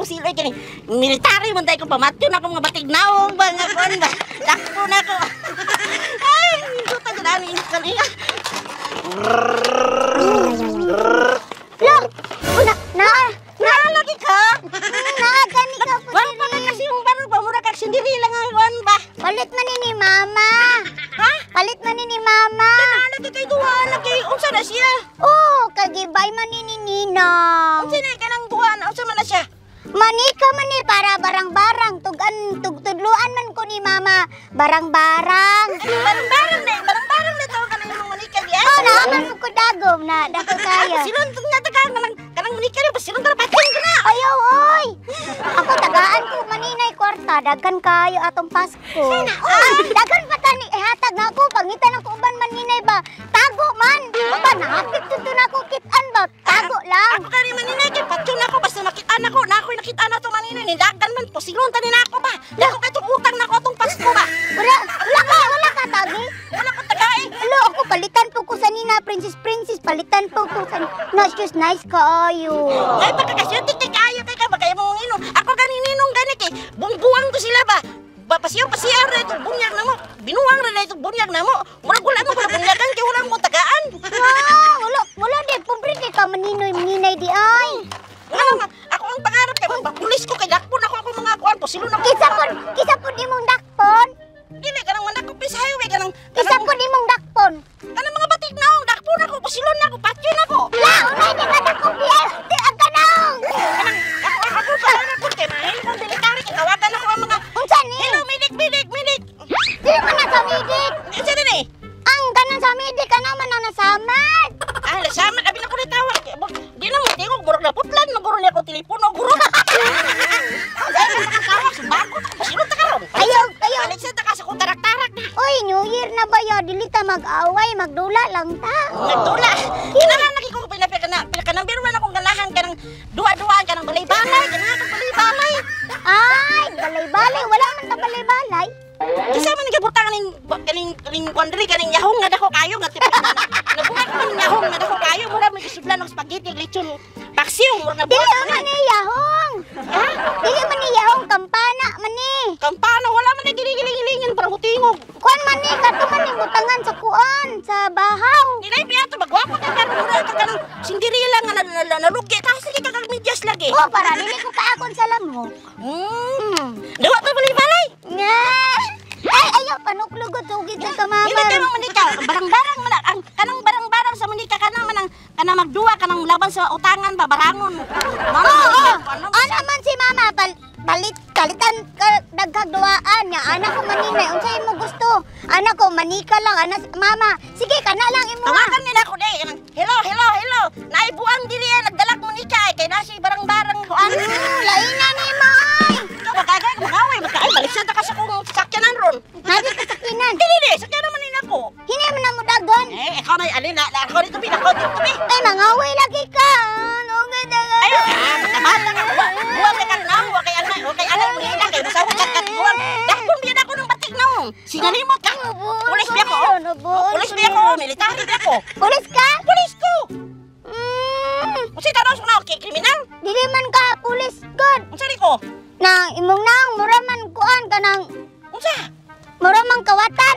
siloy kini. Military man tayo ko pamatyon ako mga batig naong ba nga kuan ba. Dakpo na ko. Ay, nindot ang ani kani. Lo, una, na, Na lagi ka. na, gani ka po Wala pa ka kasi yung barog ba mura kag Cinderella nga kuan ba. Palit man ni mama. Ha? Palit man ni mama. Na lagi kay duha lagi unsa na siya? Oh, kagibay man ni Ninang. Unsa na kanang duha na unsa man na siya? Manika man ni para barang-barang tugan tugtudluan man ko ni mama barang-barang. Barang-barang na, barang-barang na tawag ka na yung manika diya. Oh, naaman mo ko dagom na dako kayo. Silon nga taga kanang kanang manika ni basilon tara patyon ko na. Ayaw oy. Ako tagaan ko maninay kwarta daghan kayo atong Pasko. Ah, daghan pa tani ihatag na ako pangitan ako uban maninay ba. Tago man. Uban nahapit to na ako kit-an ba. Tago lang. Ako kani maninay kay patyon ako basta makitaan ako na ako'y nakitaan na to maninay ni daghan man posilon tani na ako ba. Dako kay tong utang na ako atong Pasko ba. Wala wala ka wala ka tagi. Wala ko tagay. Alo, ako palitan po ko sa nina, princess, princess, palitan po ko sa No, excuse, nice kaayo. Ay pagkakasyente kay kaayo kay ka ba kay mong ninong. Ako gani ninong gani kay bungbuang ko sila ba. Ba pasiyaw pasiyaw ra itong bunyag na mo. Binuang ra itong bunyag na mo. Murag wala mo wala bunyagan kay wala mo tagaan. Ah, wala, wala di, pobre kay ka maninoy, maninay di ay. Wala nga. Ako ang pangarap kay magpapulis ko kay dakpon ako ako mga kuan posilon ako. Kisa po di mong dakpon. Dili kanang manakop sa highway kanang Kisa kanang po di mong dakpon. kanang mga batik na ako, dakpon ako, posilon ako, patyon ako. La, unay di ka dakpon di ay, di ang kanang. Kanang ako ako pangarap ko kay mahil kong military kay tawagan ako ang mga Unsa ni? Hello, midik, midik, midik. Di man na sa midik. Unsa din eh? Ang kanan sa midik, kana man na nasamad. Ah, nasamad abi na ko ni tawag. Di na mo tingog murag naputlan maguro niya ko telepono guro. Unsa ka tawag sa bago ta posilon ta karon. Ayaw, ayaw. Balik sa ta ka sa kong tarak-tarak na. Oy, New Year na ba ya? Dili ta mag-away, magdula lang ta. Nagdula. Ganahan lagi ko pinapika na pinaka number 1 akong ganahan kanang duwa-duwaan kanang balay-balay, ganahan akong balay-balay. Ay, balay-balay, wala man ta balay-balay. Kinsa man gabutangan ning kaning kaning kuan diri kaning yahong nga dako kayo nga tipik na. Nabuhat man ning yahong nga dako kayo mura may gisudlan og spaghetti ug lechon. Paksiw mura Dili nabuhat man ni yahong. Ha? Dili man ni yahong kampana man ni. Kampana wala man giling-gilingan para hutingog. Kuan man ni kato man ni butangan sa kuan sa bahaw. Nilay piato magwapo ka karon mura ka kanang Cinderella nga nalugi ta sige ka kag medyas lagi. Oh, para dili ko paakon sa lamok. Dawa to balay-balay. Nga. Ay, ayaw panuklugod sugid sa Hindi kayo kamama. manika, barang-barang man ang kanang barang-barang sa manika kana man ang kanang magduwa kanang laban sa utangan ba barangon. Mano Oo, ano ana man si mama palit kalitan ka daghag duwaan nga anak ko maninay unsa imo gusto? Anak ko manika lang ana mama. Sige kana lang imo. Tawagan nila ako day kanang hello hello hello. Naibuang diri ay nagdalak mo nika ay kay nasi barang-barang kuan. Lain na ni mo ay. Ikaw magagay magaway magkaay balik sa ta ka sa kong sakyanan ron. Nadi ka sakinan. Dili di sakyanan man nila ko. Hini man na mo dagon. Eh ikaw na alin na ako dito bi ako dito bi. Ay mangaway lagi ka. Ano ganda ka? Ay, matabata ka. Buwang kay kanang, wa kay anay, wa kay anay mo nila kay masawag ka kat buwang. Dakpon biyan ako ng batik naong. Sinalimot ka. Pulis biya ko. Pulis biya ko, military biya ko. Pulis ka? Pulis ko. Mm, Unsa tanaw sa na kay kriminal? dili man ka pulis god. Unsa ri ko? Nang imong naong mura man kuan kanang Unsa? mura man kawatan.